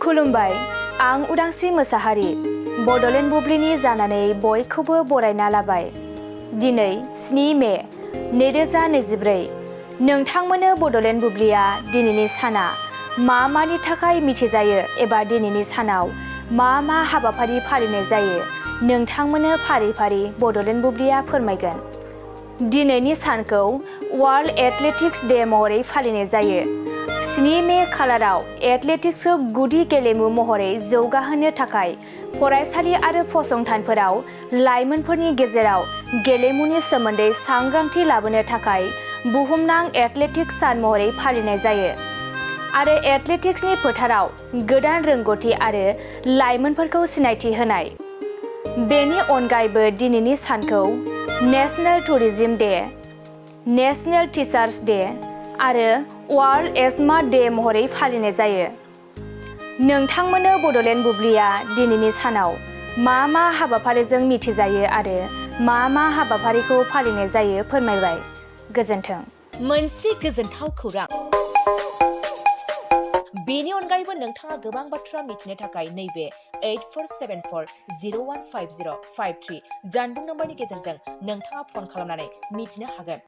खुलुमबाय, आं उदांस्रि मोसाहारि बड'लेण्ड बुब्लिनि जानानै बयखौबो बरायना लाबाय। दिनै 7 मे 2024 नोंथांमोननो बड'लेण्ड बुब्लिया दिनैनि साना मानि थाखाय मिथिजायो एबा दिनैनि सानाव मा हाबाफारि फालिनाय जायो नोंथांमोननो फारि फारि बड'लेण्ड बुब्लिया फोरमायगोन। दिनैनि सानखौ वर्ल्ड एथलेटिक्स डे महरै फालिनाय जायो। 7 मे खालाराव एथलेटिक्सखौ गुदि गेलेमु महरै जौगाहोनो थाखाय फरायसालि आरो फसंथानफोराव लाइमोनफोरनि गेजेराव गेलेमुनि सोमोन्दै सांग्रांथि लाबोनो थाखाय बुहुमनां एथलेटिक्स सान महरै फालिनाय जायो आरो एथलेटिक्सनि फोथाराव गोदान रोंग'थि आरो लाइमोनफोरखौ सिनायथि होनाय। बेनि अनगायैबो दिनैनि सानखौ national tourism day, national teachers day आरो वर्ल्ड एजमा डे महरै फालिनाय जायो। नोंथांमोननो बड'लेण्ड बुब्लिया दिनैनि सानाव मा हाबाफारिजों मिथिजायो आरो मा हाबाफारिखौ फालिनाय जायो फोरमायबाय। गोजोन्थों। मोनसे गोजोनथाव खौरां। बेनि अनगायैबो नोंथाङा गोबां बाथ्रा मिथिनो थाखाय नैबे 8474015053 जानबुं नम्बरनि गेजेरजों नोंथाङा फन खालामनानै मिथिनो हागोन।